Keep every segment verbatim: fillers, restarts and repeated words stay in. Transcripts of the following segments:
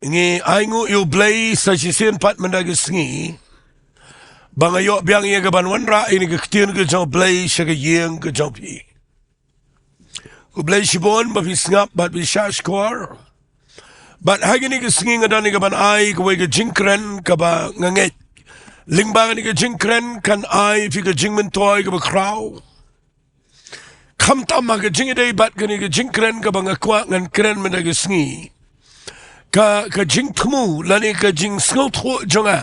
Ngi ai nguh ïa U Blei sa shisien pat mynta ka sngi ba nga ïoh biang ïa ka ban wanrah ïa kane ka ktien ka jong U Blei sha ka ïing ka jong phi. U Blei shibun ba phi sngap bad phi shahshkor. Bad ha kane ka sngi nga don ïa ka ban ai kawei ka jingkren kaba nga ngeit lyngba kane ka jingkren kan ai phi ka jingmyntoi kaba khraw. Khamtam ha ka jingïadei bad kane ka jingkren kaba nga kwah ngan kren mynta ka sngi, ka ka jingthmu lane ka jingsngewthuh jong nga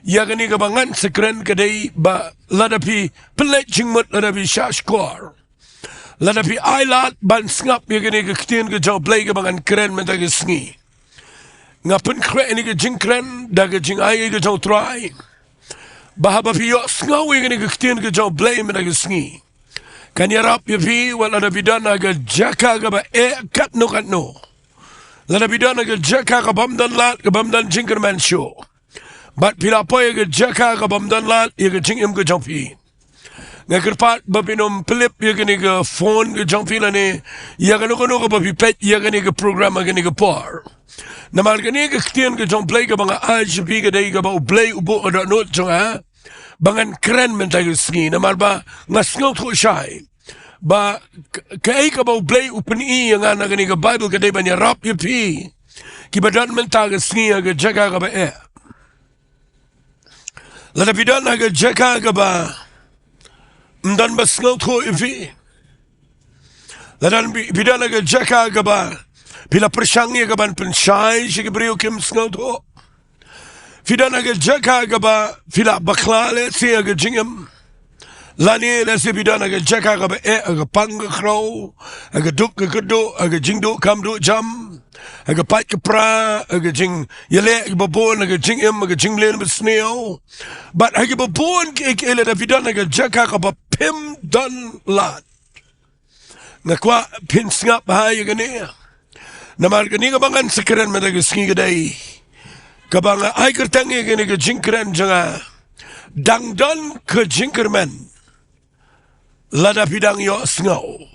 ïa kane kaba ngan sa kren ka dei ba lada phi pynleit jingmut, lada phi shahshkor, lada phi ailad ban sngap ïa kane ka ktien ka jong U Blei kaba ngan kren mynta ka sngi, nga pynkhreh ïa kane ka jingkren da ka jingai ka jong U Trai ba haba phi ïohsngew ïa kane ka ktien ka jong U Blei mynta ka sngi, kan ïarap ïa phi wat lada phi don ha ka jaka kaba eh katno katno. Lada phi don ha ka jaka kabym don lad, kabym don jingkyrmen shuh, bad phi la poi ha ka jaka kabym don lad ïa ka jingim ka jong phi, nga kyrpad ba phin ym pynlip ïa kane ka phone ka jong phi lane ïa kano kano kaba phi peit ïa kane ka program ha kane ka por. Namar kane ka ktien ka jong U Blei kaba nga ai sha phi ka dei kaba U Blei u buh ha ka dohnud jong nga ba ngan kren mynta ka sngi, namar ba nga sngewthuh shai ba k- kaei kaba U Blei u pyni ïa nga na kane ka Baibl ka dei ban ïarap ïa phi kiba don mynta ka sngi ha ka jaka kaba eh. Lada phi don ha ka jaka kaba ym don ba sngewthuh ïa phi, lada phi phi don ha ka jaka kaba phi la pyrshang ïa ka ban pynshai sha ki briew kim sngewthuh, phi don ha ka jaka kaba phi la bakla lehse ha ka jingim, lane lehse phi don ha ka jaka kaba eh, ha ka pang ka khraw, ha ka duk ka kyrduh, ha ka jingduh kam duh jam, ha ka pait ka pra, ha ka jingïaleh kaba bun, ha ka jingim, ha ka jingmlien basniew, bad ha kiba bun kiei kiei, lada phi don ha ka jaka kaba phim don lad, nga kwah phin sngap bha ïa kane. Namar kane kaba ngan sa kren mynta ka sngi ka dei kaba nga ai kyrteng ïa kane ka jingkren jong nga, dang don ka jingkyrmen lada phi dang ïohsngew.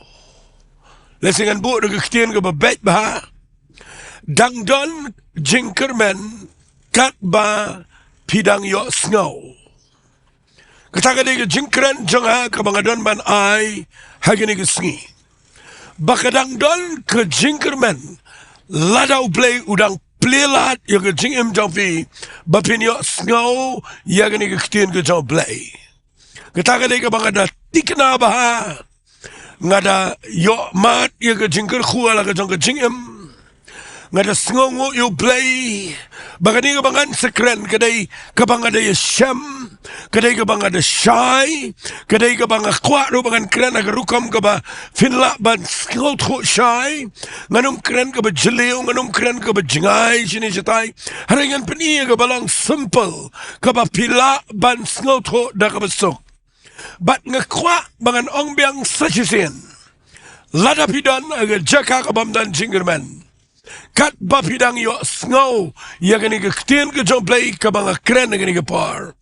Lehse ngan buh da ka ktien kaba beit bha, dang don jingkyrmen katba phi dang ïohsngew. Kata ka dei ka jingkren jong nga kaba nga don ban ai ha kane ka sngi, ba ka dang don ka jingkyrmen lada U Blei u dang plie lad ïa ka jingim jong phi ba phin ïohsngew ïa kane ka ktien ka jong U Blei. Kata ka dei kaba nga da thikna bha, nga da ïohmad ïa ka jingkyrkhu ha la ka jong ka jingim, nga da sngewnguh ïa U Blei ba kane kaba ngan sa kren ka dei kaba nga da ïashem, ka dei kaba nga da shai, ka dei kaba nga kwah ruh ba ngan kren ha ka rukom kaba phin lah ban sngewthuh shai. Ngan ym kren kaba jylliew, ngan ym kren kaba jngai shane shatai, hynrei ngan pyni ïa kaba long simple kaba phi lah ban sngewthuh da kaba suk. Bad nga kwah ba ngan ong biang sa shisien, lada phi don ha ka jaka kabym don jingkyrmen katba phi dang ïohsngew ïa kane ka ktien ka jong U Blei kaba nga kren ha kane ka por,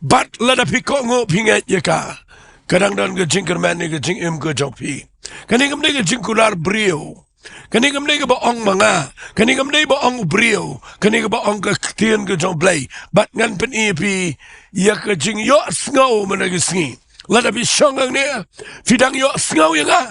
bad lada phi kohnguh phi ngeit ïa ka, ka dang don ka jingkyrmen ïa ka jingim ka jong phi. Kane kam dei ka jingkular briew, kane kam dei kaba ong ma nga, kane kam dei ba ong u briew, kane kaba ong ka ktien ka jong U Blei. Bad ngan pyni ïa phi ïa ka jingïohsngew mynta ka sngi. Lada phi shong hangne, phi dang ïohsngew ïa nga,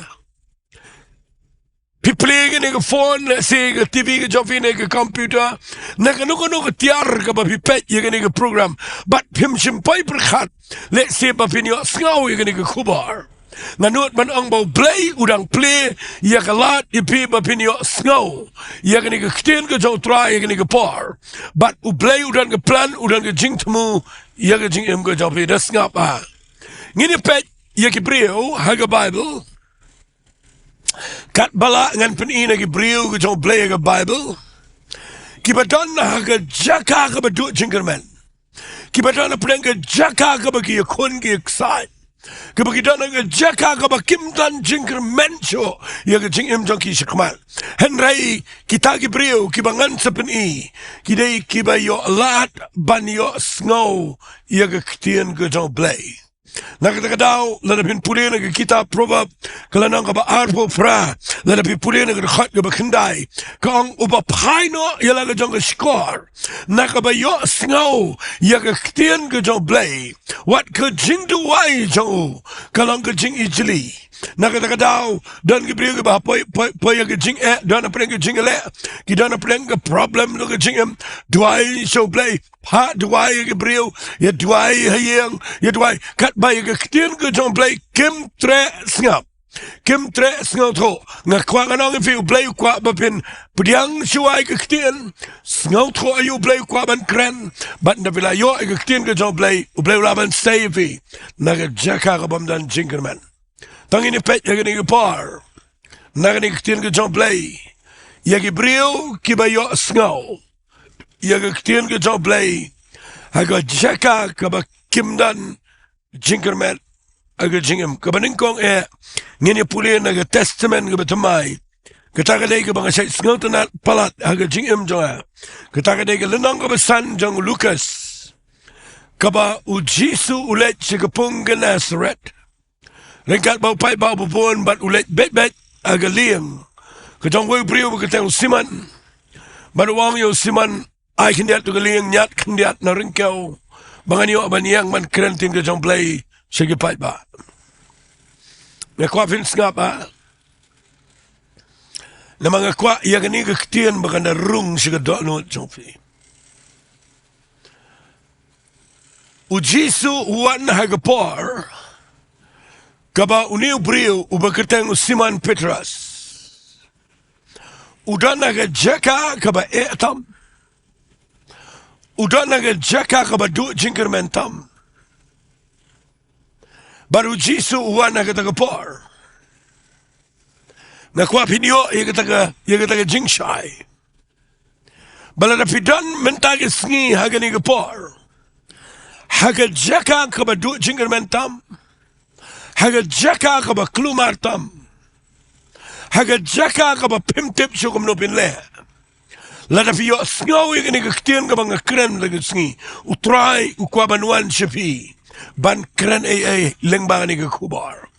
phi plie kane ka phone, lehse ka TV ka jong phi ne ka computer, ne kano kano ka tiar kaba phi peit ïa kane ka program, bad phim shym poi pyrkhat lehse ba phin ïohsngew ïa kane ka khubor. Nga nud ban ong ba U Blei u dang plie ïa ka lad ïa phi ba phin ïohsngew ïa kane ka ktien ka jong U Trai ha kane ka por. Bad U Blei u don ka plan, u don ka jingthmu ïa ka jingim ka jong phi. Da sngap ha, ngin ïa peit ïa ki briew ha ka Baibl. Katba lah ngan pyni na ki briew ka jong U Blei ha ka Baibl kiba don ha ka jaka kaba duh jingkyrmen, kiba don hapdeng ka jaka kaba ki ïakhun ki ïaksaid, kiba ki don ha ka jaka kaba kim don jingkyrmen shuh ïa ka jingim jong ki shakhmat. Hynrei kita ki briew kiba ngan sa pyni, ki dei kiba ïoh lad ban ïohsngew ïa ka ktien ka jong U Blei. Na kata ka daw, lada phin pule na ka kitab Proverb, ka lynnong kaba arphew phra, lada phi pule na ka dkhot kaba khyndai, ka ong, uba phai noh ïa la ka jong ka shkor, na kaba ïohsngew ïa ka ktien ka jong U Blei, wat ka jingduwai jong u, ka long ka jingijli. Na kata ka daw, don ki briew kiba poi, poi, poi ïa ka jingeh, don na pdeng ka jingeh, ki don na pdeng ka problem, don ka jingim, duwai sha U Blei, phah duwai ïa ki briew, ïa duwai ha ïing, ïa duwai, katba ïa ka ktien ka jong U Blei kim treh sngap. Kim treh sngewthuh. Nga kwah ngan ong ïa phi, U Blei u kwah ba phin pdiang shuwa ïa ka ktien. Sngewthuh aïu U Blei u kwah ban kren. Bad ynda phi la ïoh ïa ka ktien ka jong U Blei, U Blei u lah ban sei ïa phi na ka jaka ka bym don jingkyrmen. Tang ngin ïa peit ïa kane ka por, na kane ka ktien ka jong U Blei, ïa ki briew kiba ïohsngew ïa ka ktien ka jong U Blei ha ka jaka kaba kim don jingkyrmen ha ka jingim. Kaba nyngkong eh, ngin ïa pule na ka Testament kaba thymmai. Kata ka dei kaba nga shait sngewtynnad palat ha ka jingim jong nga. Kata ka dei ka lynnong kaba san jong u Lukas, kaba U Jisu u leit sha ka pung Gennesaret. Ryngkat bad u paidbah uba bun, bad u leit beit beit ha ka lieng ka jong uwei u briew ba kyrteng u Simon. Bad u ong ïa u Simon, ai khyndiat tu ka lieng, ñiad khyndiat na ryngkew, ba ngan ïoh ban ïeng ban kren ktien ka jong U Blei sha ki paidbah. Nga kwah phin sngap, ah. Namar nga kwah ïa kane ka ktien ba kan da rung sha ka dohnud jong phi. U Jisu u wan ha ka por kaba une u briew uba kyrteng u Simon Petros u don ha ka jaka kaba eh tam. U don ha ka jaka kaba duh jingkyrmen tam. Bad U Jisu u wan ha kata ka por. Nga kwah phin ïoh ïa kata ka, ïa kata ka jingshai. Ba lada phi don mynta ka sngi ha kane ka por ha ka jaka kaba duh jingkyrmen tam, ha ka jaka kaba kulmar tam, ha ka jaka kaba phim tip shuh kumno phin leh, lada phi ïohsngew ïa kane ka ktien kaba nga kren ha kane ka sngi, U Trai u kwah ban wan sha phi ban kren ei ei lyngba kane ka khubor.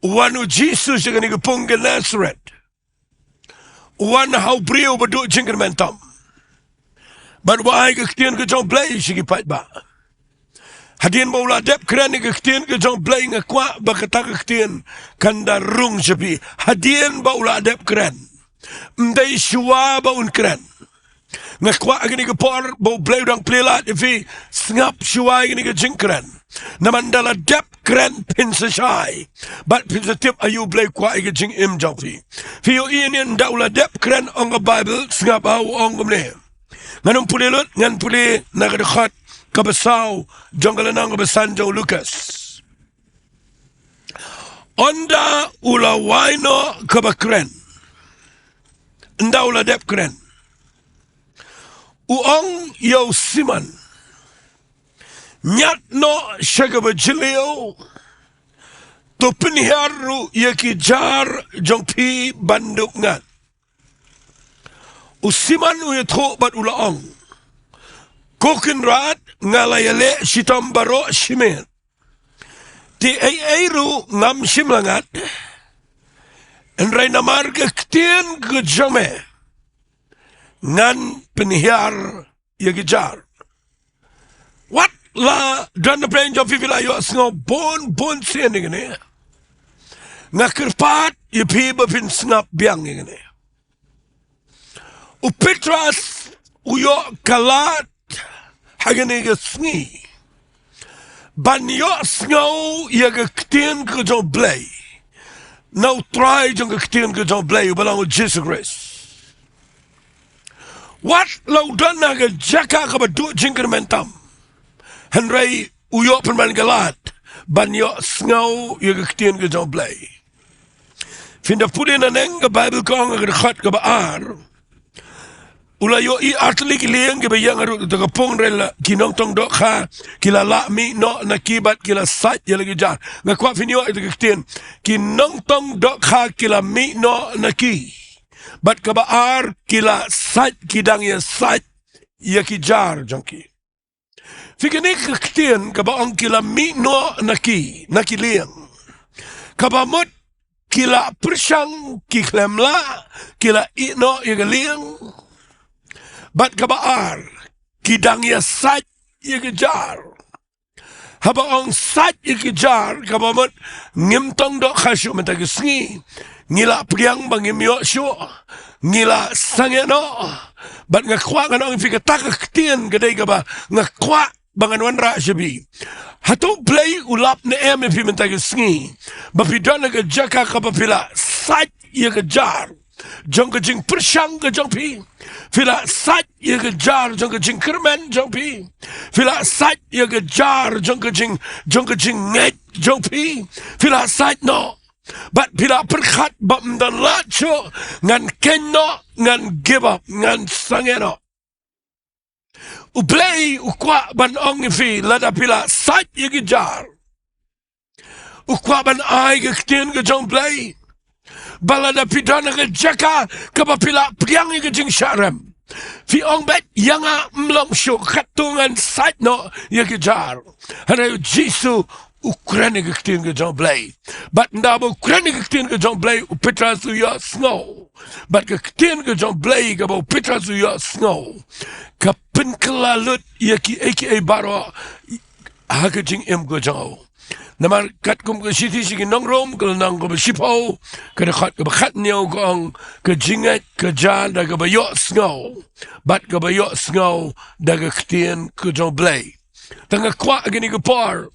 U wan U Jisu sha kane ka pung Gennesaret. U wan ha u briew ba duh jingkyrmen tam. Bad u ai ka ktien ka jong U Blei sha ki paidbah. Hadien ba u la dep kren ïa ka ktien ka jong U Blei, nga kwah ba kata ka ktien kan da rung sha phi. Hadien ba u la dep kren. Ym dei shuwa ba un kren. Nga kwah ha kane ka por ba U Blei u dang plie lad ïa phi, sngap shuwa ïa kane ka jingkren. Namar ynda la dep kren phin sa shai bad phin sa tip aïu U Blei u kwah ïa ka jingim jong phi. Phi ïohi ne ynda u la dep kren, ong ka Baibl, sngap, ah, u ong kumne. Ngan ym pule lut, ngan pule na ka dkhot kaba saw jong ka lynnong kaba san jong u Lukas. Ynda u la wai noh kaba kren, ynda u la dep kren, u ong ïa u Simon, ñiad noh sha kaba jylliew, to pynhiar ruh ïa ki jar jong phi ban dup ngat. U Simon u ïathuh bad u la ong, Ko Kynrad, nga la ïaleh shitom baroh shi miet, te ei ei ruh ngam shym la ngat. Hynrei namar ka ktien ka jong me ngan pynhiar ïa ki jar. Wat la don na pdeng jong phi, phi la ïohsngew bun bun sien ïa kane. Nga kyrpad ïa phi ba phin sngap biang ïa kane. U Petros u ïoh ka lad ha kane ka sngi ban ïohsngew ïa ka ktien ka jong U Blei na U Trai jong ka ktien ka jong U Blei, uba long U Jisu Khrist. Wat la u don ha ka jaka kaba duh jingkyrmen tam, hynrei u ïoh pynban ka lad ban ïohsngew ïa ka ktien ka jong U Blei. Phin da pule nangne, ka Baibl ka ong ha ka dkhot kaba ar, u la ïohi artylli ki lieng kiba ïeng harud kata ka pung, hynrei la ki nongtong dohkha ki la lah mih noh na ki bad ki la sait ïa la ki jar. Nga kwah phin ïoh ïa kata ka ktien, ki nongtong dohkha ki la mih noh na ki, bad kaba ar, ki la sait, ki dang ïa sait ïa ki jar jong ki. Phi kane ka ktien kaba ong ki la mih noh na ki, na ki lieng. Kaba mut ki la pyrshang, ki khlem lah, ki la ih noh ïa ka lieng. Bad kaba ar, ki dang ïa sait ïa ka jar. Haba ong sait ïa ka jar, kaba mut ngim tong dohkha shuh mynta ka sngi. Ngi la pdiang ba ngim ïoh shuh. Ngi la sangeh noh. Bad nga kwah ngan ong ïa phi kata ka ktien ka dei kaba nga kwah ba ngan wanrah sha phi. Hato U Blei u lap ne em ïa phi mynta ka sngi ba phi don ha ka jaka kaba phi la sait ïa ka jar jong ka jingpyrshang ka jong phi? Phi la sait ïa ka jar jong ka jingkyrmen jong phi? Phi la sait ïa ka jar jong ka jing, jong ka jingngeit jong phi? Phi la sait noh. Bad phi la pyrkhat ba ym don lad shuh, ngan khein noh, ngan give up, ngan sangeh noh. U Blei u kwah ban ong ïa phi, lada phi la sait ïa ka jar, u kwah ban ai ka ktien ka jong U Blei ba lada phi don ha ka jaka kaba phi la pdiang ïa ka jingshah rem, phi ong beit, ïa nga ym long shuh, katto ngan sait noh ïa ka jar. Hynrei U Jisu u kren ïa ka ktien ka jong U Blei. Bad ynda ba u kren ïa ka ktien ka jong U Blei, u Petros u ïohsngew. Bad ka ktien ka jong U Blei kaba u Petros u ïohsngew ka pynkylla lut ïa kiei kiei baroh ha ka jingim ka jong u. Namar katkum ka shithi sha ki nong Rom, ka lynnong kaba shiphew, ka dkhot kaba khathynñiew, ka ong, ka jingngeit, ka jia da kaba ïohsngew, bad kaba ïohsngew da ka ktien ka jong U Blei. Te nga kwah ha kane ka por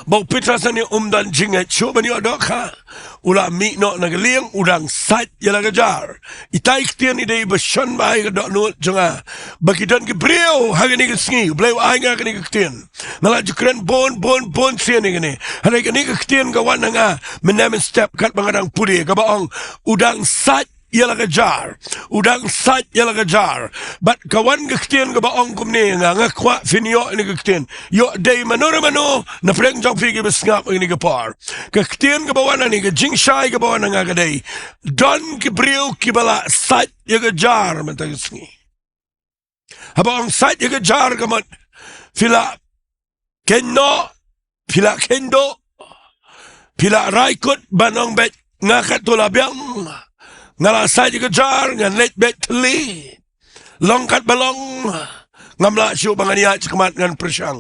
ba u Petros hangne um don jingngeit shuh ban ïoh dohkha. U la mih noh na ka lieng, u dang sait ïa la ka jar. Itai i ktien i dei ba shon bha ïa ka dohnud jong nga ba ki don ki briew ha kane ka sngi. U Blei u ai nga kane ka ktien. Nga la ju kren bun bun bun sien ïa kane. Hynrei kane ka ktien ka wan ha nga mynne mynstep katba nga dang pule, kaba ong, u dang sait ïa la ka jar. U dang sait ïa la ka jar. Bad ka wan ka ktien kaba ong kumne, nga, nga kwah phin ïoh ïa kane ka ktien. Ïoh dei mano re mano na pdeng jong phi kiba sngap ha kane ka por. Ka ktien kaba wan hangne, ka jingshai kaba wan ha nga ka dei, don ki briew kiba la sait ïa ka jar mynta ka sngi. Haba ong sait ïa ka jar ka mut phi la khein noh, phi la khein duh, phi la rai kut ban ong beit, nga katto la biang, nga la sait ïa ka jar, ngan leit beit thylli. Long katba long, ngam lah shuh ba ngan ïaid shakhmat, ngan pyrshang.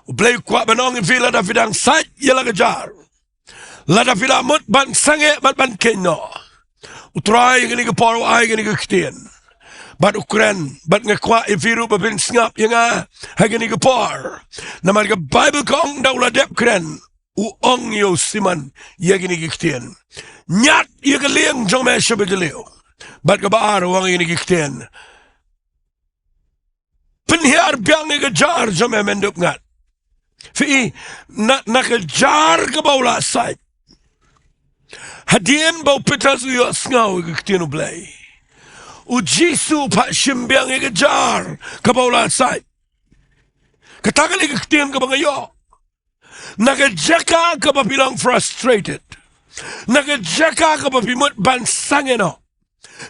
U Blei u kwah ban ong ïa phi, lada phi dang sait ïa la ka jar, lada phi la mut ban sangeh bad ban khein noh, U Trai ha kane ka por u ai kane ka ktien. Bad u kren, bad nga kwah ïa phi ruh ba phin sngap ïa nga ha kane ka por. Namar ka Baibl ka ong, ynda u la dep kren, u ong ïa u Simon ïa kine ki ktien: Ñiad ïa ka lieng jong me sha ba jylliew. Bad kaba ar u ong ïa kine ki ktien: Pynhiar biang ïa ka jar jong me, men dupngad. Phi i, na, na ka jar kaba u la sait, hadien ba u Petros u ïohsngew ïa ka ktien U Blei, U Jisu u phah shim biang ïa ka jar kaba u la sait. Kata ka dei ka ktien kaba nga ïoh. Na ka jaka kaba phi long frustrated, na ka jaka kaba phi mut ban sangeh noh,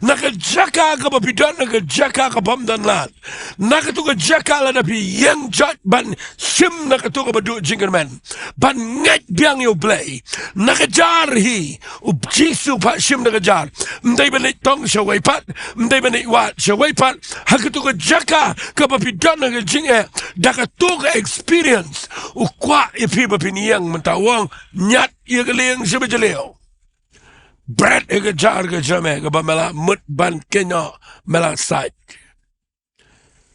na ka jaka kaba phi don ha ka jaka ka bym don lad, na katu ka jaka lada phi ïeng jot ban shim na katu kaba duh jingkyrmen, ban ngeit biang ïa U Blei, na ka jar hi U Jisu u phah shim na ka jar. Ym dei ban leit tong shawei pat, ym dei ban leit wad shawei pat. Ha katu ka jaka kaba phi don ha ka jingeh, da katu ka experience, u kwah ïa phi ba phin ïeng mynta, u ong: Ñiad ïa ka lieng sha ba jylliew. Bret ïa ka jar ka jong me kaba me la mut ban khein noh, me la sait.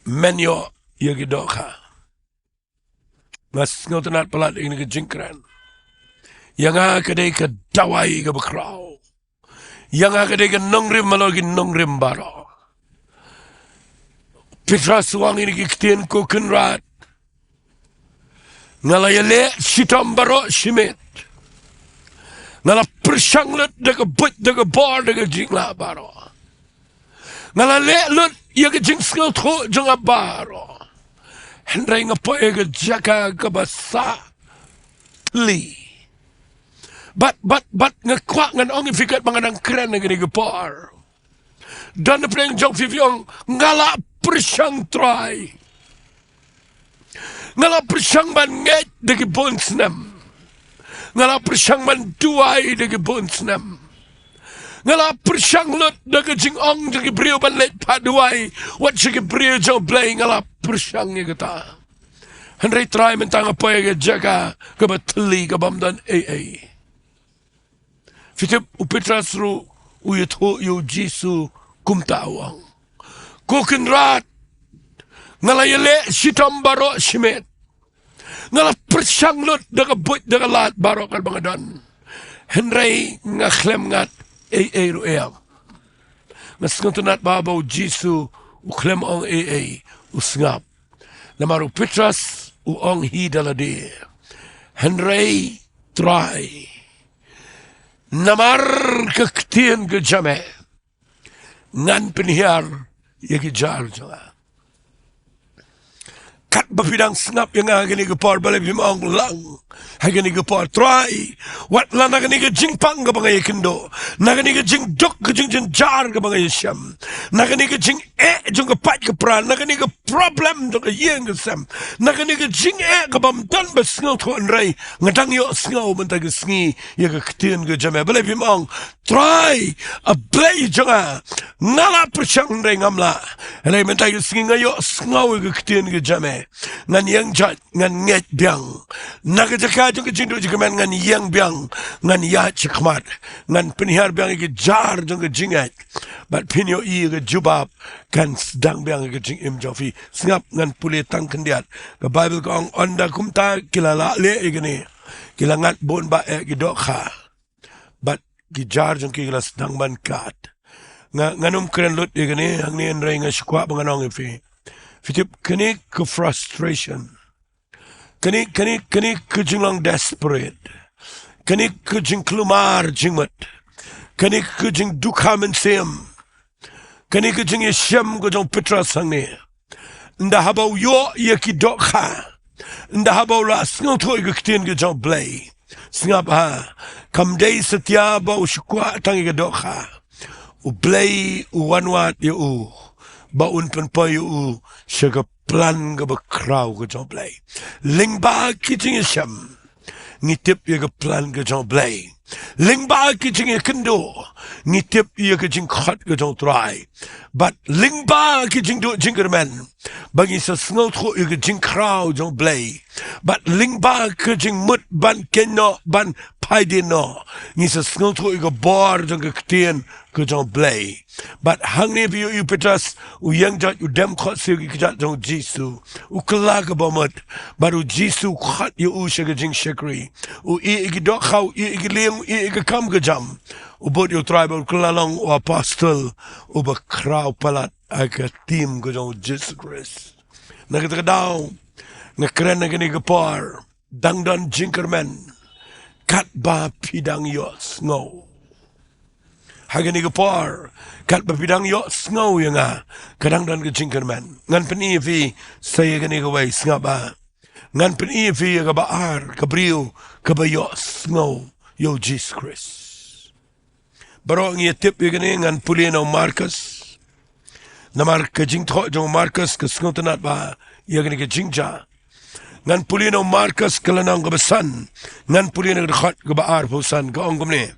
Men ïoh ïa ki dohkha. Nga sngewtynnad palat ïa kane ka jingkren. Ïa nga ka dei ka dawai kaba khraw. Ïa nga ka dei ka nongrim halor ki nongrim baroh. Petros u ong ïa kine ki ktien: Ko Kynrad, nga la ïaleh shitom baroh shi miet. Nga la pyrshang lut da ka buit, da ka bor, da ka jinglah baroh. Nga la leh lut ïa ka jingsngewthuh jong nga baroh. Hynrei nga poi ha ka jaka kaba sah thylli. Bad, bad, bad nga kwah ngan ong ïa phi katba nga dang kren ha kane ka por. Don na pdeng jong phi phi ong: Nga la pyrshang, Trai. Nga la pyrshang ban ngeit da ki bun snem. Nga la pyrshang ban duwai da ki bun snem. Nga la pyrshang lut da ka jingong jong ki briew ban leit phah duwai. Wat sha ki briew jong U Blei, nga la pyrshang ïa kata. Hynrei Trai, mynta nga poi ha ka jaka kaba thylli, ka bym don ei ei. Phi tip, u Petros ruh u ïathuh ïa u Jisu kumta, u ong, "Ko Kynrad, nga la ïaleh shitom baroh shimet. Nga la pyrshang lut da ka buit da ka lad baroh katba nga don. Hynrei nga khlem ngat ei ei ruh em." Nga sngewtynnat ba, ba u Jisu u khlem ong ei ei, u sngap. Namar u Petros u ong hi da lade, "Hynrei Trai, namar ka ktien ka jong me, ngan pynhiar ïa ki jar jong nga." Katba phi dang sngap ïa nga ha kane ka por, balei phim ong lang ha kane ka por, "Trai, wat la na kane ka jingpang kaba nga ïakynduh, na kane ka jingduk ka jingjynjar kaba nga ïashem, na kane ka jingeh jong ka pait ka pra, na kane ka problem jong ka ïing ka sem, na kane ka jingeh ka bym don ba sngewthuh, hynrei nga dang ïohsngew mynta ka sngi ïa ka ktien ka jong me. Balei phim ong, 'Trai, A Blei jong nga, nga la pyrshang hynrei ngam lah. Hynrei mynta ka sngi nga ïohsngew ïa ka ktien ka jong me. Ngan ïeng jait, ngan ngeit biang. Na ka jaka jong ka jingduh jingkyrmen ngan ïeng biang, ngan ïaid shakhmat, ngan pynhiar biang ïa ki jar jong ka jingngeit. Bad phin ïohi ïa ka jubab kan sdang biang ïa ka jingim jong phi.'" Sngap, ngan pule tang khyndiat. Ka Baibl ka ong, "Ynda kumta ki la lah leh ïa kane, ki la ngat bun ba eh ki dohkha, bad ki jar jong ki ki la sdang ban kad." Nga, ngan ym kren lut ïa kane hangne, hynrei nga sngewkwah ba ngan ong ïa phi. Phi tip, kane ka frustration, kane, kane, kane ka jinglong desperate, kane ka jingkulmar jingmut, kane ka jingdukha mynsiem, kane ka jingïashem ka jong u Petros hangne, ynda haba u ïoh ïa ki dohkha, ynda haba u la sngewthuh ïa ka ktien ka jong U Blei, sngap ha, kam dei satia ba u shu kwah tang ïa ka dohkha. U Blei u wanwad ïa u ba un pynpoi ïa u sha ka plan kaba khraw ka jong U Blei. Lyngba ki jingïashem ngi tip ïa ka plan ka jong U Blei. Lyngba ki jingïakynduh ngi tip ïa ka jingkhot ka jong U Trai. Bad lyngba ki jingduh jingkyrmen ba ngi sa sngewthuh ïa ka jingkhraw jong U Blei. Bad lyngba ka jingmut ban kynnoh, ban phaidien noh, ngi sa sngewthuh ïa ka bor jong ka ktien ka jong U Blei. Bad hangne phi ïohi u Petros u ïeng jait, u dem khohsiew ïa ki kjat jong u Jisu, u kylla ka bamut. Bad u Jisu u khot ïa u sha ka jingshakri. U ïeh ïa ki dohkha, u ïeh ïa ki lieng, u ïeh ïa ka kam ka jam. U bud ïa u Trai bad u kylla long u apostol uba khraw palat ha ka tim ka jong u Jisu Khrist. Na kata ka daw nga kren ha kane ka por, dang don jingkyrmen katba phi dang ïohsngew. Ha kane ka por, katba phi dang ïohsngew ïa nga, ka dang don ka jingkyrmen. Ngan pyni ïa phi sa ïa kane kawei, sngap ah. Ngan pyni ïa phi ïa kaba ar, ka briew kaba ïohsngew ïa u Jisu Khrist. Baroh ngi ïa tip ïa kane, ngan pule na u Markus. Namar ka jingthoh jong u Markus ka sngewtynnat bha ïa kane ka jingjia. Ngan pule na u Markus ka lynnong kaba san, ngan pule na ka dkhot kaba arphew san, ka ong kumne: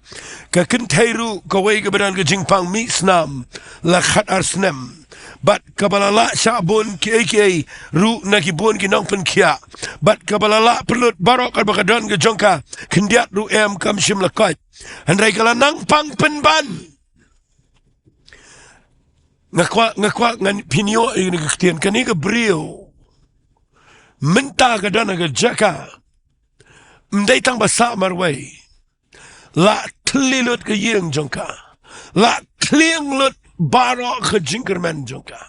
Ka kynthei ruh kawei kaba don ka jingpang mih snam la khatar snem, bad kaba la lah shah bun kiei kiei ruh na ki bun ki nongpynkhiah, bad kaba la lah pynlut baroh katba ka don ka jong ka, khyndiat ruh em kam shym la koit, hynrei ka la nang pang pynban. Nga kwah, nga kwah ngan pynïoh ïa kane ka ktien, kane ka briew mynta ka don ha ka jaka, ym dei tang ba sah marwei, la thli lut ka ïing jong ka, la thlieng lut baroh ka jingkyrmen jong ka.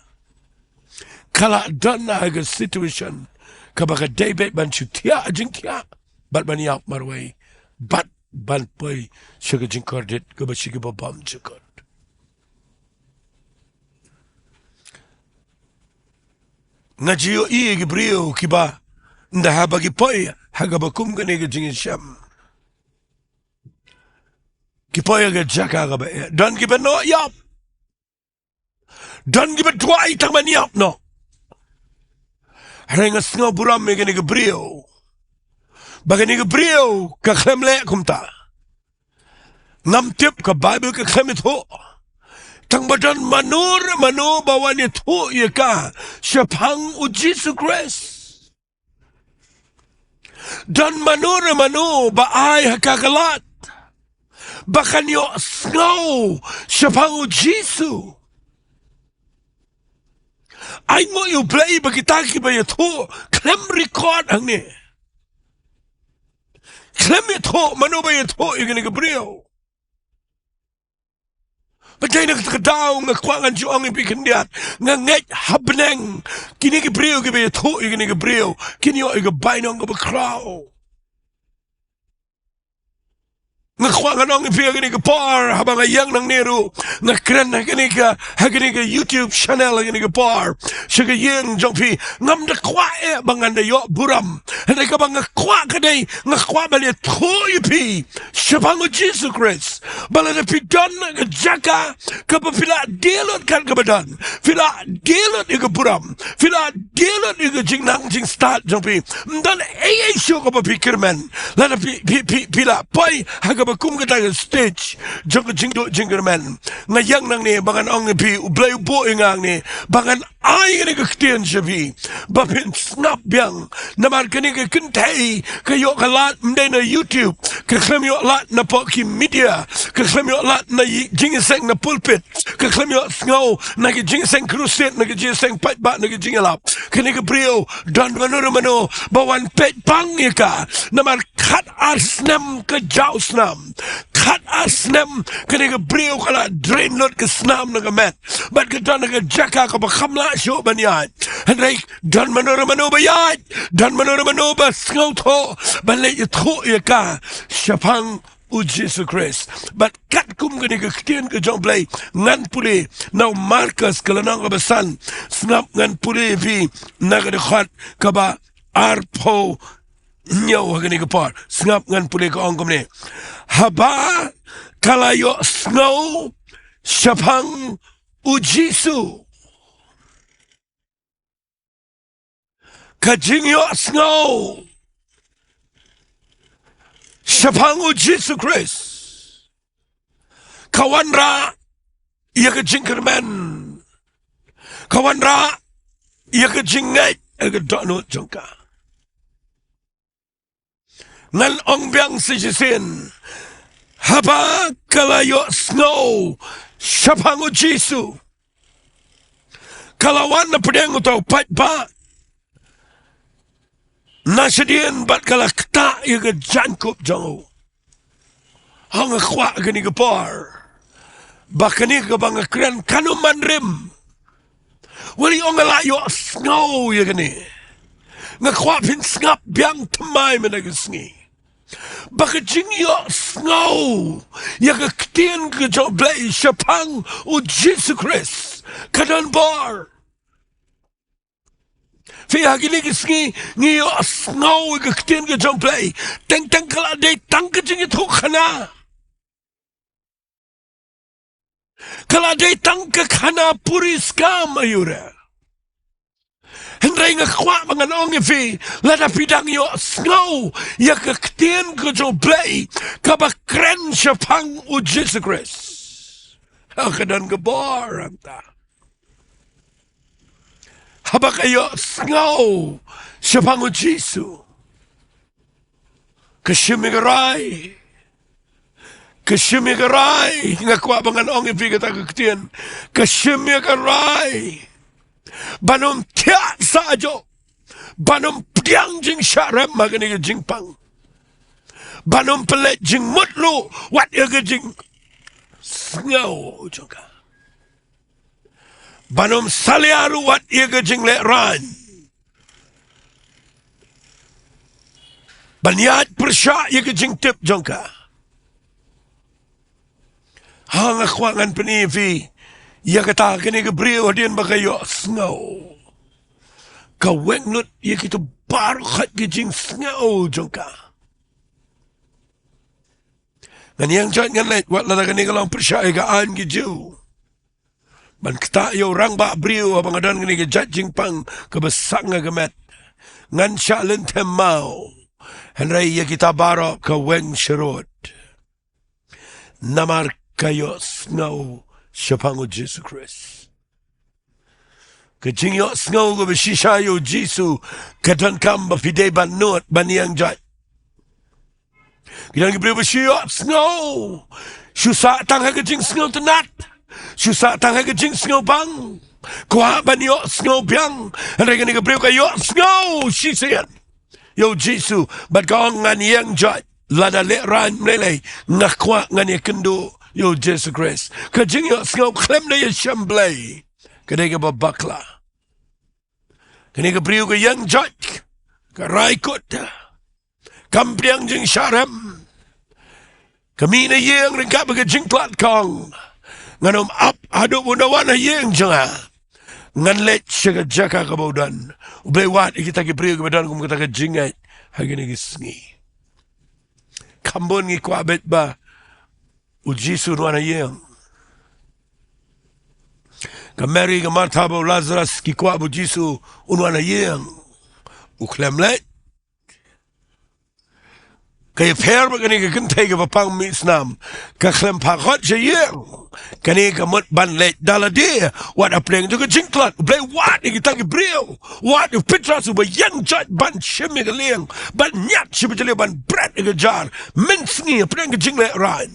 Ka la don ha ka situation kaba ka dei beit ban shu thiah jingthiah bad ban ïap marwei bad ban poi sha ka jingkordit kaba sha kiba bym jukut. Nga ju ïohi ïa ki briew kiba, ynda haba ki poi ha kaba kum kane ka jingïashem, ki poi ha ka jaka kaba eh. Don kiba noh ïap. Don kiba duwai tang ban ïap noh. Hynrei nga sngew burom ïa kane ka briew. Ba kane ka briew ka khlem leh kumta. Ngam tip, ka Baibl ka khlem ïathuh. Tang ba don mano re mano ba wan ïathuh ïa ka shaphang U Jisu Khrist. Don mano re mano ba ai ha ka ka lad ba kan ïohsngew shaphang U Jisu. Ai nguh ïa U Blei ba kita kiba ïathuh khlem record hangne. Khlem ïathuh, mano ba ïathuh ïa kane ka briew. Ba dei na kata ka daw nga kwah ngan ju ong ïa phi khyndiat, nga ngeit ha bneng kine ki briew kiba ïathuh ïa kine ki briew kin ïoh ïa ka bainong kaba khraw. Nga kwah ngan ong ïa phi ha kane ka por, haba nga ïeng nangne ruh, nga kren ha kane ka, ha kane ka YouTube channel ha kane ka por sha ka ïing jong phi. Ngam da kwah eh ba ngan da ïoh burom. Hynrei kaba nga kwah ka dei, nga kwah ban ïathuh ïa phi shaphang U Jisu Khrist. Ba lada phi don ha ka jaka kaba phi la die lut kat kaba don, phi la die lut ïa ka burom, phi la die lut ïa ka jingnang jingstad jong phi, ym don ei ei shuh kaba phi kyrmen. Lada phi, phi, phi, phi la poi ha kaba kum kata ka stage jong ka jingduh jingkyrmen, nga ïeng nangne ba ngan ong ïa phi, U Blei u buh ïa nga hangne ba ngan ai kane ka ktien sha phi ba phin sngap biang. Namar kane ka kynthei ka ïoh ka lad ym dei na YouTube, ka khlem ïoh lad na poh ki media, ka khlem ïoh lad na i-, jingïaseng na pulpit, ka khlem ïohsngew na ki jingïaseng crusade, na ki jingïaseng paidbah, na ki jingïalap. Kane ka briew don mano re mano ba wan peit pang ïa ka. Namar khat ar snem ka jaw snam, khat ar snem kane ka briew ka la drain lut ka snam na ka met. Bad ka don ha ka jaka kaba kham lah shuh ban ïaid. Hynrei don mano re mano ba ïaid, don mano re mano ba sngewthuh ban leit ïathuh ïa ka shaphang U Jisu Khrist. Bad katkum kane ka ktien ka jong U Blei, ngan pule na u Markos ka lynnong kaba san. Sngap, ngan pule ïa phi na ka dkhot kaba arphew hynñiew ha kane ka por. Sngap, ngan pule, ka ong kumne: Haba ka la ïohsngew shaphang U Jisu, ka jingïohsngew shaphang U Jisu Khrist ka wanrah ïa ka jingkyrmen, ka wanrah ïa ka jingngeit ha ka dohnud jong ka. Ngan ong biang sa shisien. Haba ka la ïohsngew shaphang U Jisu, ka la wan na pdeng uta u paidbah na shadien bad ka la ktah ïa ka jaiñkup jong u. Hooid, nga kwah kane ka por, ba kane kaba nga kren kan ym man rim. Wali ong nga la ïohsngew ïa kane. Nga kwah phin sngap biang thymmai mynta ka sngi, ba ka jingïohsngew ïa ka ktien ka jong U Blei shaphang U Jisu Khrist ka don bor. Phi, ha kine ki sngi ngi ïohsngew ïa ka ktien ka jong U Blei, teng teng ka la dei tang ka jingïathuhkhana. Ka la dei tang ka khana puri skam, aiu re. Hynrei nga kwah ba ngan ong ïa phi, lada phi dang ïohsngew ïa ka ktien ka jong U Blei kaba kren shaphang U Jisu Khrist, ha ka don ka bor hangta. Haba ka ïohsngew shaphang U Jisu, ka shim ïa ka rai. Ka shim ïa ka rai. Nga kwah ba ngan ong ïa phi kata ka ktien. Ka shim ïa ka rai ban ym thiah sah ajoh, ban ym pdiang jingshah rem ha kane ka jingpang, ban ym pynleit jingmut ruh wat ïa ka jingsngew jong ka, ban ym salia ruh wat ïa ka jinglehrain, ban ïaid pyrshah ïa ka jingtip jong ka. Ha, nga kwah ngan pyni ïa phi ïa kata, kane ka briew hadien ba ka ïohsngew, ka weng lut ïa kita baroh khoit ki jingsngew jong ka. Ngan ïeng jot ngan leit, wat lada kane ka long pyrshah ïa ka aiñ ki Jiw, ban ktah ïa u rangbah briew haba nga don kane ka jait jingpang kaba sang ha ka met. Ngan shah lynthem maw, hynrei ïa kita baroh ka weng sharud. Namar ka ïohsngew shaphang u Jisu Khrist. Ka jingïohsngew kaba shisha ïa u Jisu ka donkam ba phi dei ban nud ban ïeng joit. Ki don ki briew ba shu ïohsngew, shu sah tang ha ka jingsngewtynnat, shu sah tang ha ka jingsngewbang. Kwah ban ïohsngew biang, hynrei kane ka briew ka ïohsngew shisien ïa u Jisu bad ka ong, ngan ïeng joit, lada lehraiñ mlei lei, nga kwah ngan ïakynduh ïa u Jisu Khrist. Ka jingïohsngew khlem da ïashem blei ka dei kaba bakla. Kane ka briew ka ïeng joit, ka rai kut, kam pdiang jingshah rem. Ka mih na ïing ryngkat bad ka jingtlot, ka ong, ngan ym ap haduh ba un da wan ha ïing jong nga. Ngan leit sha ka jaka kaba u don. U Blei wad ïa kita ki briew kiba don kum kata ka jingngeit ha kine ki sngi. Kham bun ngi kwah beit ba u Jisu un wan ha ïing. Ka Mary, ka Martha bad u Lazarus ki kwah ba u Jisu un wan ha ïing. U khlem leit. Ka ïapher bad kane ka kynthei kaba pang mih snam, ka khlem phah khot sha ïing. Kane ka mut ban leit da lade, wat hapdeng jong ka jingtlot. U Blei wad ïa kita ki briew. Wad ïa u Petros uba ïeng joit ban shim ïa ka lieng, ban ñiad sha ba jylliew, ban bret ïa ka jar mynsngi hapdeng ka jinglehraiñ.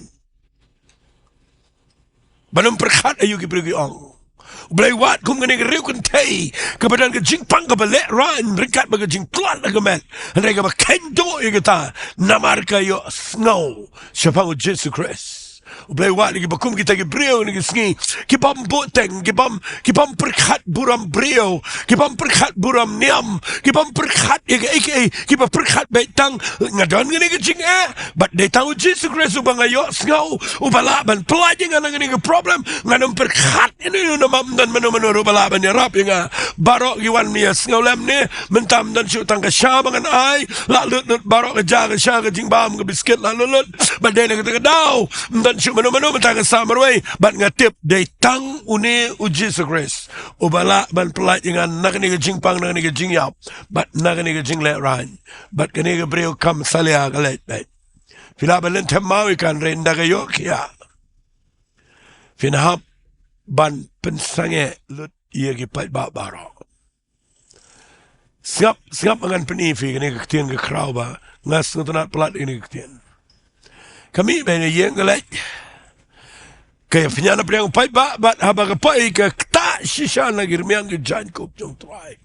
Ban ym pyrkhat aïu ki briew ki ong. U Blei wad kum kane ka riew kynthei kaba don ka jingpang kaba lehraiñ ryngkat bad ka jingtlot ha ka met, hynrei kaba kheiñ duh ïa kata namar ka ïohsngew shaphang u Jisu Khrist. U Blei wad ïa kiba kum kita ki briew kine ki sngi, ki bym buhteng, ki bym, ki bym pyrkhat burom briew, ki bym pyrkhat burom niam, ki bym pyrkhat ïa kaei kaei, kiba pyrkhat beit tang, nga don kane ka jingeh, bad dei tang u Jisu Khrist uba nga ïohsngew, uba lah ban pyllait ïa nga na kane ka problem. Ngan ym pyrkhat ïa ino ino namar ym don mano mano ruh ba lah ban ïarap ïa nga. Baroh ki wan ïasngew lem ne, mynta ym don shuh tang ka sha ba ngan ai, la lut lut baroh ka ja ka sha, ka jingbam, ka biskit la lut lut. Bad dei na kata ka daw ym don shuh mano mano, mynta ka sah marwei. Bad nga tip dei tang une u Jisu Khrist uba lah ban pyllait ïa nga na kane ka jingpang, na kane ka jingïap, bad na kane ka jinglehraiñ. Bad kane ka briew kam salia, ka leit beit. Phi lah ban lynthem maw ïa ka, hynrei ynda ka ïoh khia, phin hap ban pynsangeh lut ïa ki paidbah baroh. Sngap, sngap, ngan pyni ïa phi kane ka ktien, ka khraw ba nga sngewtynnat palat ïa kane ka ktien. Ka mih beit na ïing, ka leit, ka ïapynïaid na pdeng u paidbah, bad haba ka poi ka ktah shisha na ki rmiang ki jaiñkup jong U Trai.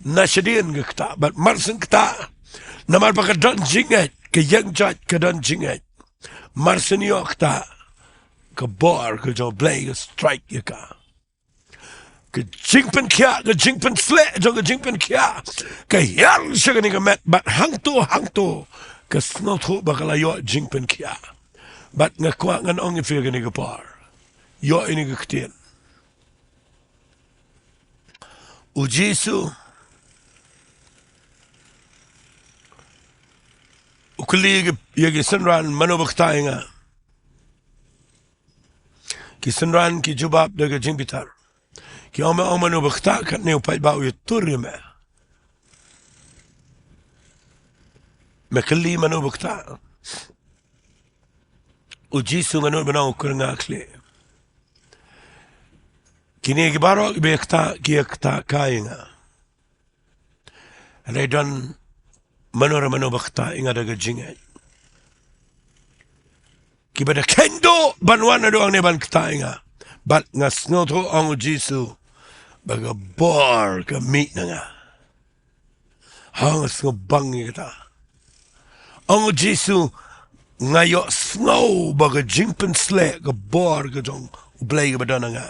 Na shadien ka ktah, bad mar syn ktah, namar ba ka don jingngeit, ka ïeng joit, ka don jingngeit. Mar syn ïoh ktah, ka bor ka jong U Blei ka strike ïa ka. Ka jingpynkhiah, ka jingpynsleh jong ka jingpynkhiah ka hiar sha kane ka met, bad hangto hangto ka sngewthuh ba ka la ïoh jingpynkhiah. Bad nga kwah ngan ong ïa phi kane ka por, ïoh ïa kane ka ktien. U Jisu u kylli ïa ki synran, mano ba ktah ïa nga? Ki synran ki jubab da ka jingbitar. Ki ong, me ong mano ba ktah? Katne u paidbah u ïatur ïa me. Me kylli mano ba ktah? U Jisu, nga nud ban ong, u kyrnga khlieh. Kine ki baroh kiba ïa ktah, ki ïa ktah kai ïa nga. Hynrei don mano re mano ba ktah ïa nga da ka jingngeit. Kiba da kheiñ duh ban wan naduh hangne ban ktah ïa nga. Bad nga sngewthuh, ong u Jisu, ba ka bor ka mih na nga. Ha, nga sngewbang ïa kata. Ong u Jisu, nga ïohsngew ba ka jingpynsleh, ka bor ka jong U Blei kaba don ha nga,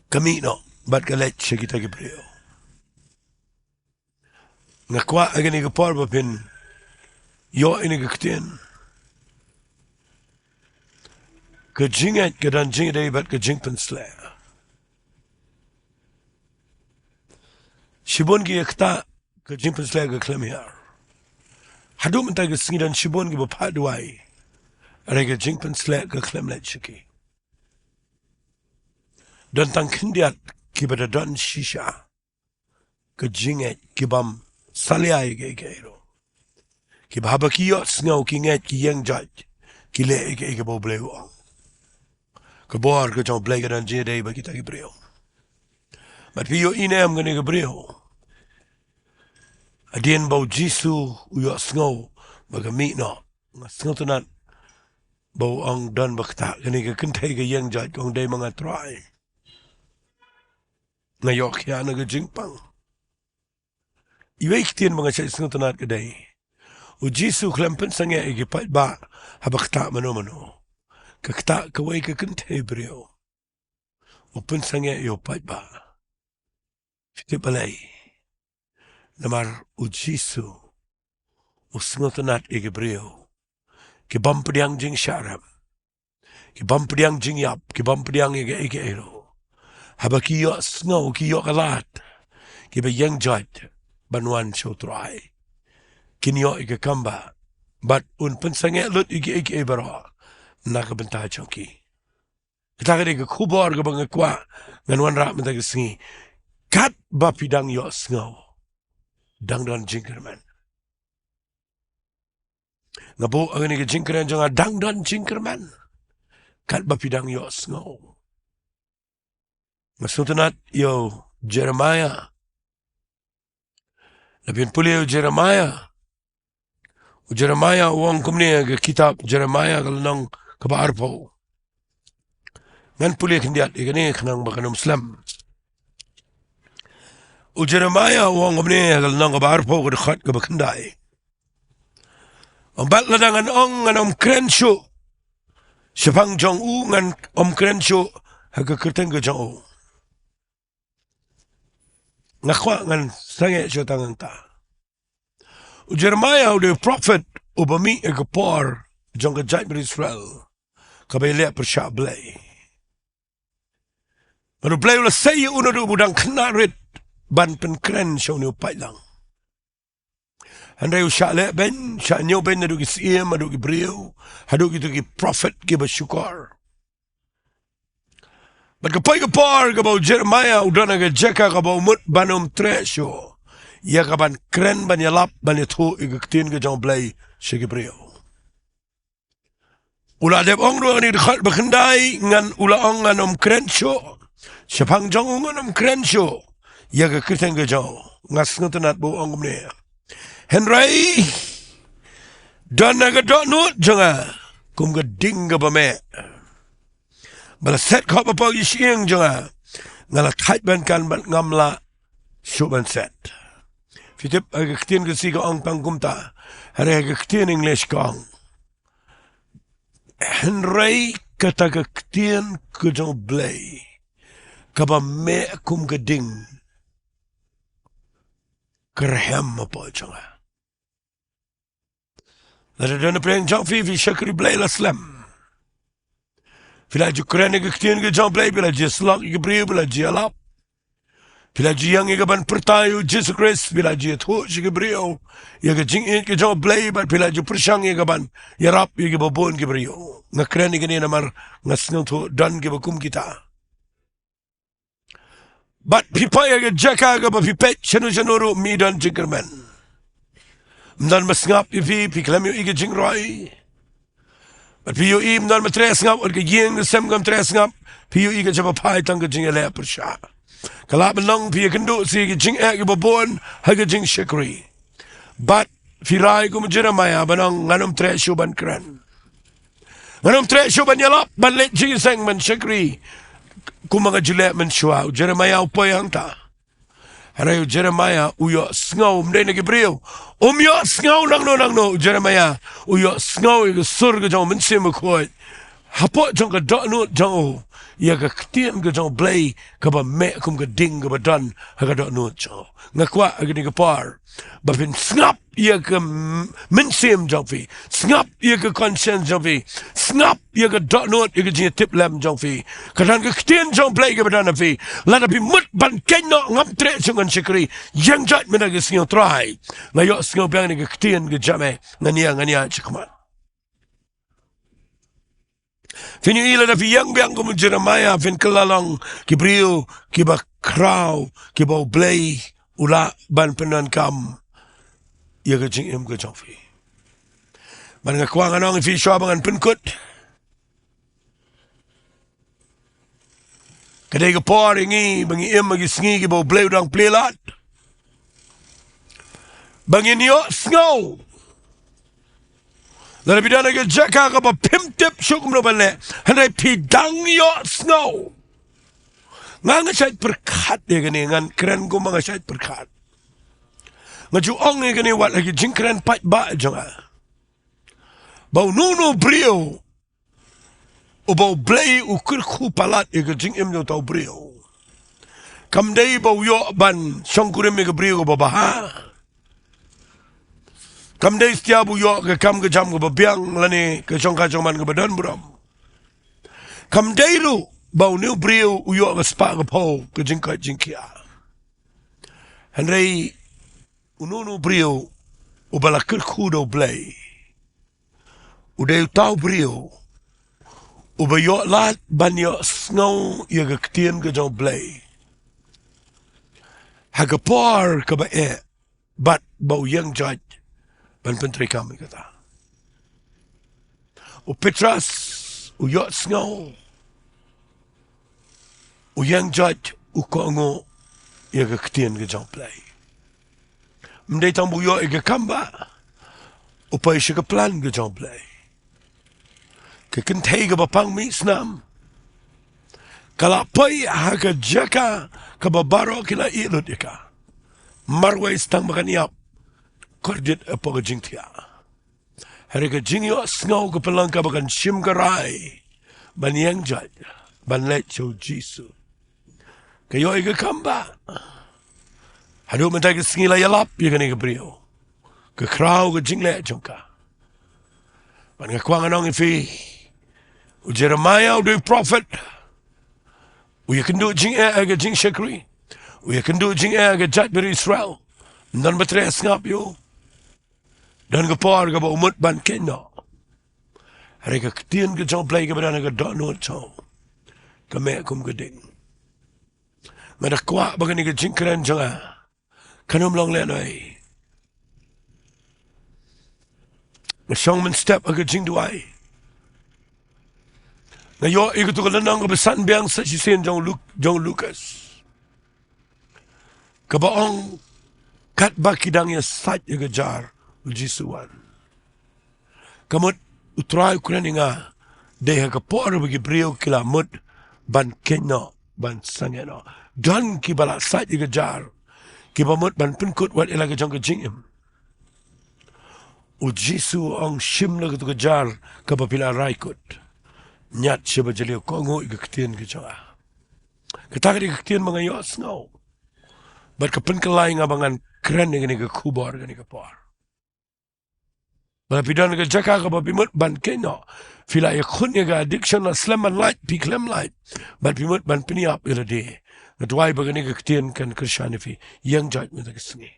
ka mih noh bad ka leit sha kita ki briew. Nga kwah ha kane ka por ba phin ïoh ïa kane ka ktien. Ka jingngeit ka don jingïadei bad ka jingpynsleh. Shibun ki ïa ktah, ka jingpynsleh ka khlem hiar. Haduh mynta ka sngi don shibun kiba phah duwai, hynrei ka jingpynsleh ka khlem leit sha ki. Don tang khyndiat kiba da don shisha ka jingngeit, ki bym salia ïa kiei kiei ruh. Kiba haba ki ïohsngew ki ngeit ki ïeng jait, ki leh ïa kiei kiei ba U Blei u ong. Ka bor ka jong U Blei ka don jingïadei bad kita ki briew. Bad phi ïohi ne em kane ka briew, hadien ba U Jisu u ïohsngew ba ka mih noh, nga sngewtynnat ba u ong don ba ktah, kane ka kynthei ka ïeng jait ka ong dei ma nga Trai. Nga ïoh khia na ka jingpang. Iwei i ktien ba nga shait sngewtynnat ka dei, U Jisu khlem pynsangeh ïa ki paidbah haba ktah mano mano. Ka ktah kawei ka kynthei briew, u pynsangeh ïa u paidbah. Phi tip balei? Namar U Jisu u sngewtynnat ïa ki briew ki bym pdiang jingshah rem, ki bym pdiang jingïap, ki bym pdiang ïa kiei kiei ruh. Haba ki ïohsngew, ki ïoh ka lad, kiba ïeng jait ban wan sha U Trai. Kin ïoh ïa ka kam ba, bad un pynsangeh lut ïa kiei kiei baroh na ka bynta jong ki. Kata ka dei ka khubor kaba nga kwah ngan wanrah mynta ka sngi. Katba phi dang ïohsngew, dang don jingkyrmen. Nga buh ha kane ka jingkren jong nga, dang don jingkyrmen katba phi dang ïohsngew. Nga sngewtynnat ïa u Jeremiah. Lada phin pule ïa u Jeremiah, u Jeremiah u ong kumne ha ka kitab Jeremiah ka lynnong kaba arphew. Ngan pule khyndiat ïa kane khnang ba kan ym slem. U Jeremiah u ong kumne ha ka lynnong kaba arphew, ka dkhot kaba khyndai. Ong, bad lada ngan ong, ngan ym kren shuh shaphang jong u, ngan ym kren shuh ha ka kyrteng ka jong u. Nga kwah ngan sangeh shuh tang hangta. U Jeremiah u dei u prophet uba mih ha ka por jong ka jaitbynriew Israel kaba ïaleh pyrshah Blei. Bad U Blei u la sei ïa u naduh ba u dang khynnah rit ban pynkren sha une u paidlang. Hynrei u shah leh beiñ, shah ñiew beiñ naduh ki syiem, haduh ki briew, haduh kito ki prophet kiba shukor. Bad ka poi ka por kaba u Jeremiah u don ha ka jaka kaba u mut ban ym treh shuh ïa ka ban kren, ban ïalap, ban ïathuh ïa ka ktien ka jong U Blei sha ki briew. U la dep ong ruh ha kane ka dkhot ba khyndai, ngan, u la ong, ngan ym kren shuh shaphang jong u, ngan ym kren shuh ïa ka kyrteng ka jong u. Nga sngewtynnat ba u ong kumne. Hynrei don ha ka dohnud jong nga kum ka ding kaba meh, ba la set khop hapoh ki shyieng jong nga, nga la thait ban kan bad ngam lah shuh ban set. Phi tip, ha ka ktien Khasi ka ong tang kumta, hynrei ha ka ktien English ka ong, hynrei kata ka ktien ka jong U Blei kaba meh kum ka ding ka rhem hapoh jong nga. Lada don napdeng jong phi, phi shakri Blei la slem. Phi la ju kren ïa ka ktien ka jong U Blei, phi la ju ïasyllok ïa ki briew, phi la ju ïalap, phi la ju ïeng ïa ka ban pyrta ïa U Jisu Khrist, phi la ju ïathuh sha ki briew ïa ka jingïeit ka jong U Blei, bad phi la ju pyrshang ïa ka ban ïarap ïa kiba bun ki briew. Nga kren ïa kane namar nga sngewthuh don kiba kum kita. Bad phi poi ha ka jaka kaba phi peit shano shano ruh ym don jingkyrmen. Ym don ba sngap ïa phi, phi khlem ïohi ka jingroi. Bad phi ïohi ym don ba treh sngap, wat ka ïing ka sem kam treh sngap, phi ïohi ka jaka ba phai tang ka jingïaleh pyrshah. Ka lah ban long phi ïakynduh sha ki jingeh kiba bun ha ka jingshakri. Bad phi rai kum u Jeremiah ban ong, ngan ym treh shuh ban kren. Ngan ym treh shuh ban ïalap, ban leit jingïaseng, ban shakri kumba nga ju leh mynshuwa. U Jeremiah u poi hangta. Hynrei u Jeremiah u ïohsngew, ym dei na ki briew. Um ïohsngew nangno nangno, u Jeremiah u ïohsngew ïa ka sur ka jong u Mynsiem Bakhuid hapoh jong ka dohnud jong u, ïa ka ktien ka jong U Blei kaba meh kum ka ding kaba don ha ka dohnud jong u. Nga kwah ha kane ka por ba phin sngap ïa ka m-, mynsiem jong phi, sngap ïa ka conscience jong phi, sngap ïa ka dohnud, ïa ka jingïatiplem jong phi. Ka don ka ktien jong U Blei kaba don ha phi. Lada phi mut ban kynnoh, ngam treh shuh ngan shakri, ïeng jait mynta ka sngi, Trai, nga ïohsngew biang ïa ka ktien ka jong me, ngan ïa, ngan ïa shakmat. Phin ïohi lada phi ïeng biang kum u Jeremiah, phin kylla long ki briew kiba khraw, kiba U Blei u lah ban pyndonkam ïa ka jingim ka jong phi. Bad nga kwah ngan ong ïa phi shuwa ba ngan pynkut, ka dei ka por ïa ngi ba ngi im ha ki sngi kiba U Blei u dang plie lad, ba ngin ïohsngew. Lada phi don ha ka jaka kaba phim tip shuh kumno ban leh, hynrei phi dang ïohsngew. Nga nga shait pyrkhat ïa kane, ngan kren kumba nga shait pyrkhat. Nga ju ong ïa kane wat ha ki jingkren paidbah jong nga, ba uno uno u briew uba U Blei u kyrkhu palat ïa ka jingim jong uta u briew, kam dei ba u ïoh ban shongkurim ïa ka briew kaba bha. Kam dei satia ba u ïoh ka kam ka jam kaba biang lane ka jong ka jong man kaba don burom. Kam dei ruh ba une u briew u ïoh ka spah ka phew, ka jingkoit jingkhiah. Hynrei uno uno u briew uba la kyrkhu da U Blei, u dei uta u briew uba ïoh lad ban ïohsngew ïa ka ktien ka jong U Blei ha ka por kaba eh, bad ba u ïeng joit ban pyntreikam ïa kata. U Petros u ïohsngew, u ïeng joit, u kohnguh ïa ka ktien ka jong U Blei. Ym dei tang ba u ïoh ïa ka kam, ba u poi sha ka plan ka jong U Blei. Ka kynthei kaba pang mih snam ka la poi ha ka jaka kaba baroh ki la ïeh lut ïa ka. Marwei tang ba kan ïap, kordit hapoh ka jingthiah. Hynrei ka jingïohsngew ka pynlong kaba kan shim ka rai ban ïeng joit, ban leit sha U Jisu. Ka ïoh ïa ka kam, ba haduh mynta ka sngi la ïalap ïa kane ka briew, ka khraw ka jingleh jong ka. Bad nga kwah ngan ong ïa phi, u Jeremiah u dei u prophet, u ïakynduh jingeh ha ka jingshakri, u ïakynduh jingeh ha ka jaitbynriew Israel. Ym don ba treh sngap ïa u. Don ka por kaba u mut ban kynnoh. Hynrei ka ktien ka jong U Blei kaba don ha ka dohnud jong u ka meh kum ka ding. Nga da kwah ba kane ka jingkren jong nga kan ym long lehnohei. Nga shong mynstep ha ka jingduwai, nga ïoh ïa katu ka lynnong kaba san biang sa shisien jong Luk-, jong Lukas, kaba ong, katba ki dang ïasait ïa ka jar, U Jisu u wan. Ka mut U Trai u kren ïa nga, dei ha ka por ba ki briew ki la mut ban kynnoh, ban sangeh noh. Don kiba la sait ïa ka jar, kiba mut ban pynkut wat ïa la ka jong ka jingim. U Jisu u ong, shim la katu ka jar kaba phi la rai kut, ñiad sha ba jylliew, kohnguh ïa ka ktien ka jong nga. Kata ka dei ka ktien ba nga ïohsngew, bad ka pynkylla ïa nga ba ngan kren ïa kane ka khubor kane ka por. Ba la phi don ha ka jaka kaba phi mut ban kynnoh, phi la ïakhun ïa ka addiction, la slem ban lait, phi khlem lait, bad phi mut ban pynïap ïa lade, nga duwai ba kane ka ktien kan kyrshan ïa phi. Ïeng joit mynta ka sngi,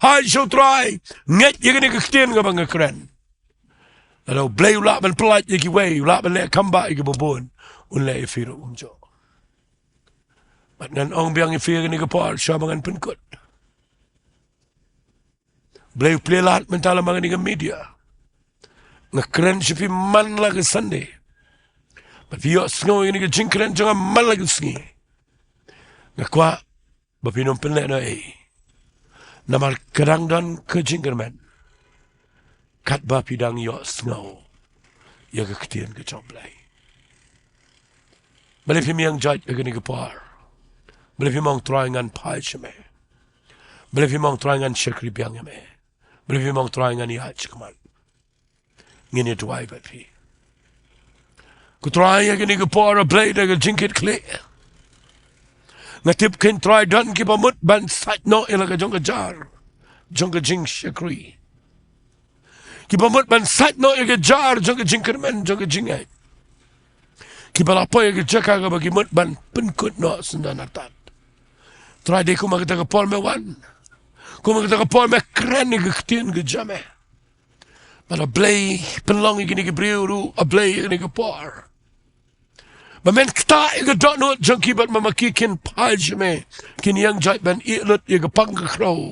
phai sha U Trai, ngeit ïa kane ka ktien kaba nga kren. Lada U Blei u lah ban pyllait ïa kiwei, u lah ban leh khambah ïa kiba bun, un leh ïa phi ruh kumjuh. Bad ngan ong biang ïa phi ha kane ka por, shuwa ba ngan pynkut, U Blei u plie lad mynta lyngba kane ka media. Nga kren sha phi man la ka Sunday, bad phi ïohsngew ïa kane ka jingkren jong nga man la ka sngi. Nga kwah ba phin ym pynlehnohei, namar ka dang don ka jingkyrmen katba phi dang ïohsngew ïa ka ktien ka jong U Blei. Balei phim ïeng joit ha kane ka por? Balei phim ong, Trai, ngan phai sha me? Balei phim ong, Trai, ngan shakri biang ïa me? Balei phim ong, Trai, ngan ïaid shakhmat? Ngin ïa duwai bad phi. Ko Trai, ha kane ka por, A Blei, da ka jingkitkhlieh, nga tip, ko Trai, don kiba mut ban sait noh ïa la ka jong ka jar jong ka jingshakri, kiba mut ban sait noh ïa ka jar jong ka jingkyrmen, jong ka jingngeit, kiba la poi ha ka jaka kaba ki mut ban pynkut noh syndon artat. Trai, dei kumba kata ka por me wan, kumba kata ka por me kren ïa ka ktien ka jong me. Bad A Blei, pynlong ïa kine ki briew ruh, A Blei, ha kane ka por, Ba men ktah ïa ka dohnud jong ki bad ma ma ki kin phai sha me. Kin ïeng jait ban ïeh lut ïa ka pang ka khrew,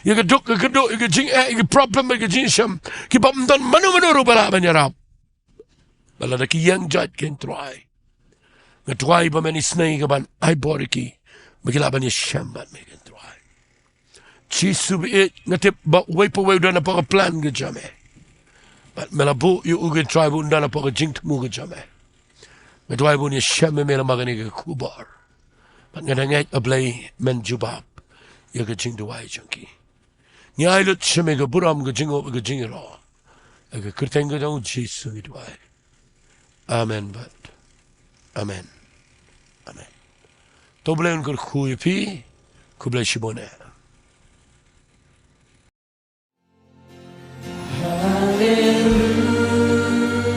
ïa ka duk ka kyrduh, ïa ka jingeh, ïa ka problem, ïa ka jingshem, kiba ym don mano mano ruh ba lah ban ïarap. Ba lada ki ïeng jait, ko Trai, nga duwai ba men isynei ka ban ai bor ïa ki ba ki lah ban ïashem bad me, ko Trai. Jisu baieit, nga tip ba uwei pa uwei u don hapoh ka plan ka jong me. Bad me la buh ïa u, ko Trai, ba un don hapoh ka jingthmu ka jong me. Nga duwai ba un ïashem ïa me lem bad kane ka khubor. Bad nga da ngeit, A Blei, men jubab ïa ka jingduwai jong ki. Ngi ai lut sha me ka burom, ka jingngop, ka jingïaroh. Ha ka kyrteng ka jong u Jisu ngi duwai. Amen bad amen. Amen. To U Blei un kyrkhu ïa phi. Khublei shibun eh.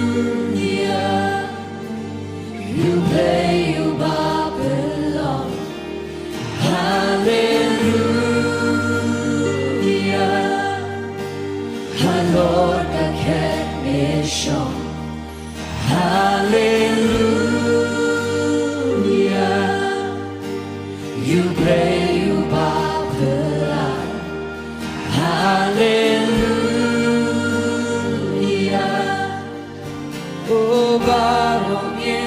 Hallelujah. U Blei u ba pynlong. Hallelujah. Halor ka khet ne shong. Hallelujah. U Blei u ba pynlong. Hallelujah. O baroh ngi